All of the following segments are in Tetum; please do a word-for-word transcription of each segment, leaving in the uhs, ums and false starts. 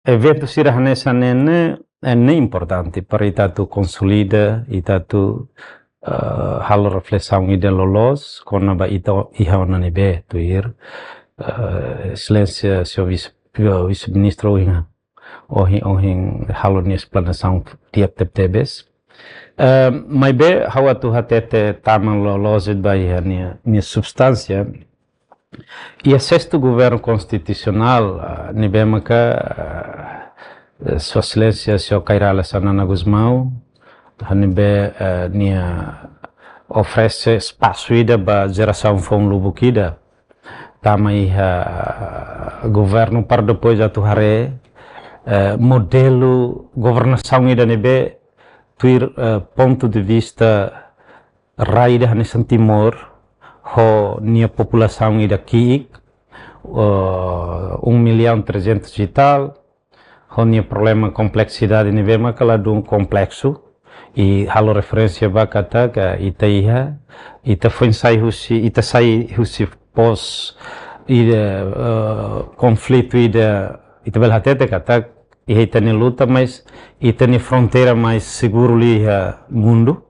eventu sira hanesan ne'e ne'e, eh, ne'e importante para ita atu konsolida, ita atu, eh, halo reflesaun ida loloos kona-ba ita iha ona ne'ebé tuir, eh, Exelénsia Señór Vise, Vise-Ministru ohin, ohin, ohin halo nia esplanasaun di'ak tebetebes. Eh, maibé ha'u atu hatete tama loloos ba iha nia, nia substánsia. Iha sestu governu konstitusionál, ah, ne'ebé maka, ah, Sua Exelénsia Señór Kay Rala Xanana Gusmão, ah, ne'ebé, ah, nia oferese espasu ida ba jerasaun foun lubuk ida tama iha, ah, governu para depois atu haree, eh, modelu governasaun ida ne'ebé tuir, eh, pontu de vista rai ida hanesan Timor, ho nia populasaun ida ki'ik, eh, um milhão trezentos e tal, ho nia problema kompleksidade ne'ebé maka ladún kompleksu, i halo referénsia ba katak ita iha, ita foin sai husi, ita sai husi pós ida, eh, konflitu ida, ita bele hatete katak iha ita-nia luta, mas ita-nia fronteira mais seguru liu iha mundu.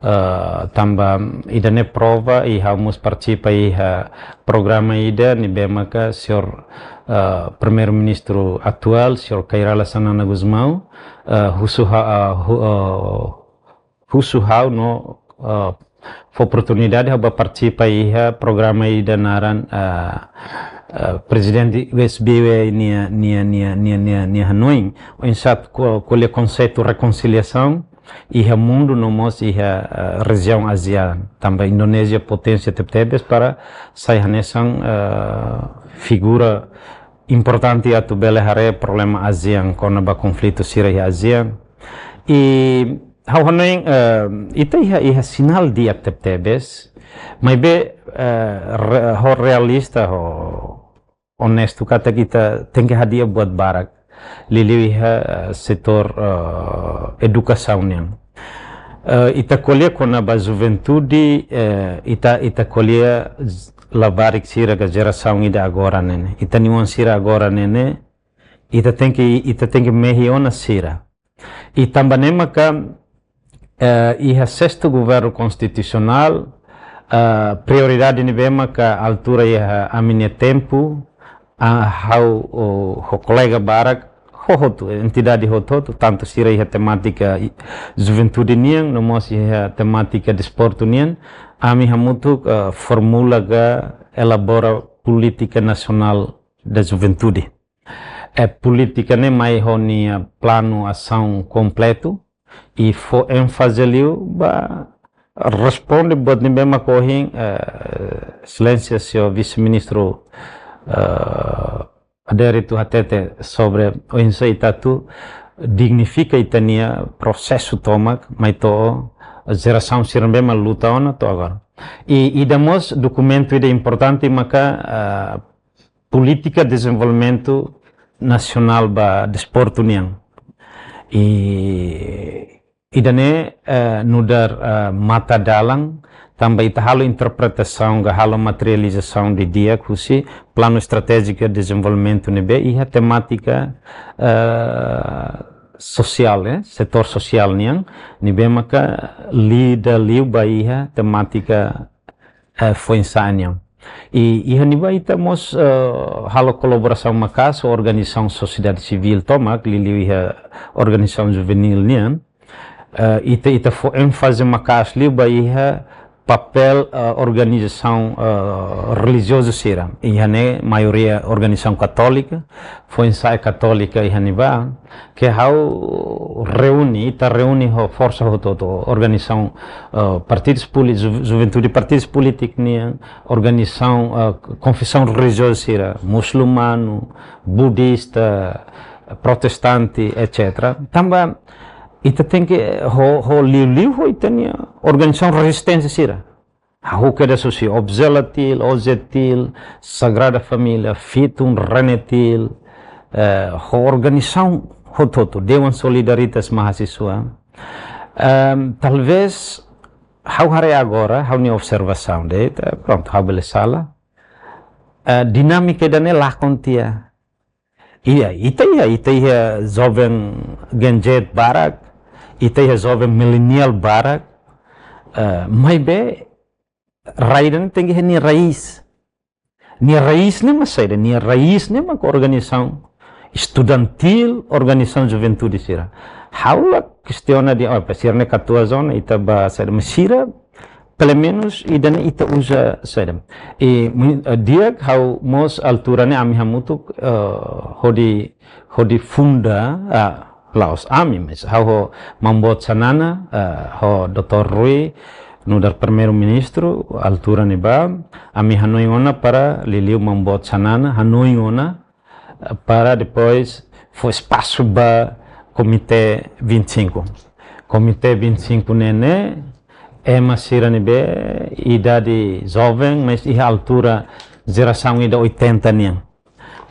Ah, tanba ida-ne'e prova, i ha'u mós partisipa iha programa ida ne'ebé maka señór, ah, Primeiru-Ministru atuál, señór Kay Rala Xanana Gusmão, ah, husu ha-, ah, hu-, ah, husu ha'u no, ah, fó oportunidade ha'u ba partisipa iha programa ida naran, ah, ah, Prezidente U S B W nia, nia, nia, nia, nia, nia hanoin, oinsá ko-, ko'alia konseitu rekonsiliasaun iha mundu no mós iha, eh, rejiaun ASEAN. Tanba Indonézia poténsia tebetebes para sai hanesan, eh, figura importante atu bele haree problema ASEAN, kona-ba konflitu sira iha ASEAN. I ha'u hanoin, eh, ita iha, iha sinál di'ak tebetebes, maibé, eh, re-, ha'u realista, ha'u onestu katak ita tenke hadi'a buat barak. Liuliu iha, eh, setór, eh, edukasaun nian. Eh, ita ko'alia kona-ba juventude, eh, ita, ita ko'alia j-, labarik sira ka jerasaun ida agora ne'e ne'e. Ita-nia oan sira agora ne'e ne'e, ita tenke, ita tenke mehi ona sira. I tanba ne'e maka, eh, iha sestu governu konstitusionál, eh, prioridade ne'ebé maka altura iha ami-nia tempu, ah, ha'u ho, ho kolega barak, ho hotu, entidade hotu-hotu, tantu sira iha temátika i-, juventude nian, no mós iha temátika desportu nian, ami hamutuk, eh, formula ka elabora polítika nasionál da juventude. Eh, polítika ne'e mai ho nia planu asaun kompletu, i fó énfaze liu ba responde buat ne'ebé maka ohin, eh, Exelénsia señór Vise-Ministru, eh, Adérito hatete sobre oinsá ita atu dignifika ita-nia prosesu tomak, mai to'o jerasaun sira ne'ebé mak luta ona to'o agora. I, ida mós dokumentu ida importante maka, eh, polítika dezenvolvimentu nasionál ba desportu nian. I ida-ne'e, eh, nu'udar, eh, matadalan, tanba ita halo interpretasaun ka halo materializasaun didi'ak husi planu estratéjiku dezenvolvimentu ne'ebé iha temátika, eh, sosiál, eh, setór sosiál nian, ne'ebé maka lida liu ba iha temátika, eh, foin-sa'e nian. I, iha ne'ebá ita mós, eh, halo kolaborasaun maka'as ho organizasaun sosiedade sivíl tomak, liuliu iha organizasaun juvenil nian. Eh, ita, ita fó énfaze maka'as liu ba iha papél, eh, organizasaun, eh, relijiozu sira. Iha ne'e maioria organizasaun katólika, foin-sa'e katólika iha ne'ebá, ke ha'u reúne, ita reúne ho forsa hotu-hotu, organizasaun, eh, partidus polí-, ju-, juventude partidus polítiku nian, organizasaun, eh, konfesaun relijioza sira, musulmanu, budista, protestante, et cetera. Tanba ita tenke ho, ho liuliu ho ita-nia organizasaun rezisténsia sira. Ha'u kedas husi Obzelatil, Ozetil, Sagrada Família, Fitun, Renetil, eh, ho organizasaun hotu-hotu, Dewan Solidaritas Mahasiswa. Em, talvés, ha'u haree agora, ha'u-nia observasaun de'it, eh, prontu, ha'u bele sala. Eh, dinámika ida-ne'e lakon tiha. Iya, ita iha, ita iha joven Gen Z barak, ita iha joven milenial barak, eh, maibé rai ida-ne'e tenke iha nia raiz. Nia raiz ne'e mak saida, nia raiz ne'e mak organizasaun estudantil, organizasaun juventude sira. Ha'u la kestiona de'it, oh, sira-ne'e katuas ona, ita bá saida, mas sira, pelumenus, ida-ne'e ita uza saida. I mu-, eh, di'ak ha'u mós altura ne'e ami hamutuk, eh, hodi, hodi funda, ah, la'ós ami, mas ha'u ho Maun Boot Xanana, eh, ho doutór Rui, nu'udar Primeiru-Ministru, altura ne'ebá, ami hanoin ona para liuliu Maun Boot Xanana, hanoin ona, eh, para depois fó espasu ba Komité vinte e cinco. Komité vinte e cinco ne'e ne'e, ema sira ne'ebé idade joven, mas iha altura jerasaun ida oitenta nian.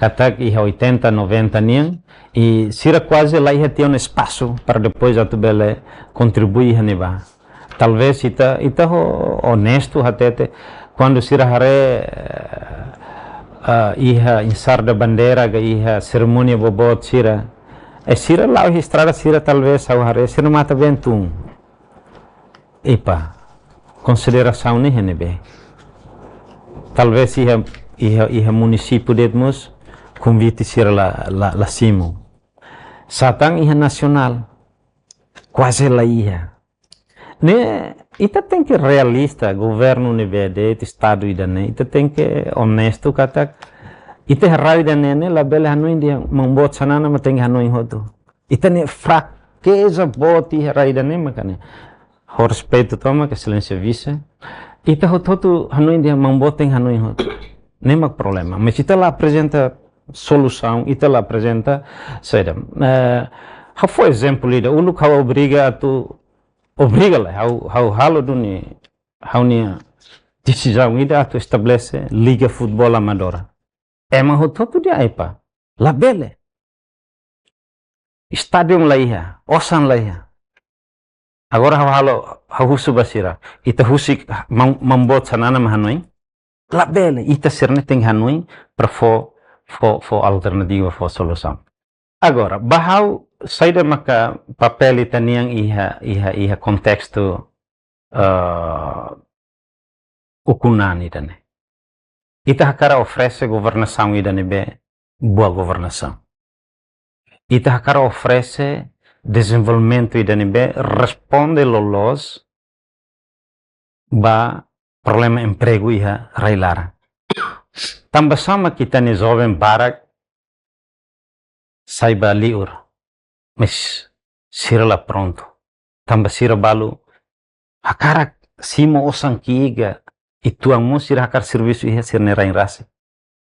Katak iha oitenta, noventa nian, i sira kuaze la iha tiha ona espasu para depois atu bele kontribui iha ne'ebá. Talvés ita, ita ho onestu hatete, kuandu sira haree, eh, ah, iha ensarda bandeira ka iha serimónia boboot sira, eh, sira la'o iha estrada sira talvés ha'u haree sira matan-been tun. Epá, konsiderasaun ne'e iha ne'ebé. Talvés iha, iha, iha munisípiu de'it mós konvite sira la, la, la simu. Satán iha nasionál, kuaze la iha. Ne'e, ita tenke realista, governu ne'ebé de'it, estadu ida-ne'e, ita tenke onestu katak, ita iha rai ida-ne'e ne'e labele hanoin dehan Maun Boot Xanana mak tenke hanoin hotu. Ita-nia frakeza boot iha rai ida-ne'e maka ne'e. Ho respeitu tomak, Exelénsia Vise. Ita hotu-hotu hanoin dehan Maun Boot tenke hanoin hotu. Ne'e mak problema. Mas ita la aprezenta solusaun, ita la aprezenta saida. Eh, ha'u fó ezemplu ida, uluk ha'u obriga atu, obriga lae, ha'u, ha'u halo duni, ha'u-nia desizaun ida atu estabelese Liga Futeból Amadora. Ema hotu-hotu dehan epá, labele. Estádiu la iha, osan la iha. Agora ha'u halo, ha'u husu ba sira. Ita husik Maun, Maun Boot Xanana mak hanoin? Labele, ita sira-ne'e tenke hanoin para fó, fó, fó alternativa, fó solusaun. Agora, ba ha'u saida maka papél ita-nian iha, iha, iha kontestu, eh, ukun-an ida-ne'e. Ita hakarak oferese governasaun ida ne'ebé boa governasaun. Ita hakarak oferese dezenvolvimentu ida ne'ebé responde loloos ba problema empregu iha rai-laran. Tanba sá mak ita-nia joven barak sai ba liur, mas sira la prontu. Tanba sira balu hakarak simu osan ki'ik ka uitoan mós sira hakarak servisu iha sira-nia rain rasik.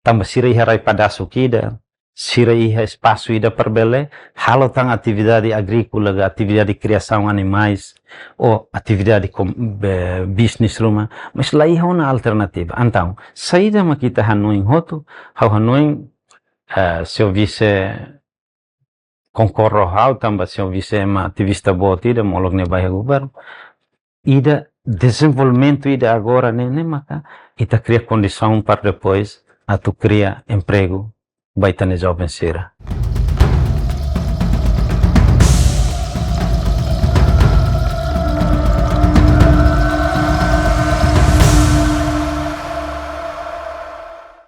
Tanba sira iha rai padasuk ida, sira iha espasu ida para bele halo tan atividade agríkola ka atividade kriasaun animais, ou atividade kom-, be-, bisnis ruma, mas la iha ona alternativa. Entaun, saida mak ita hanoin hotu, ha'u hanoin, eh, señór Vise konkorda ho ha'u tanba señór Vise ema ativista boot ida, molok nia ba iha governu. Ida dezenvolvimentu ida agora ne'e, ne'e maka ita kria kondisaun para depois atu kria empregu ba ita-nia joven sira.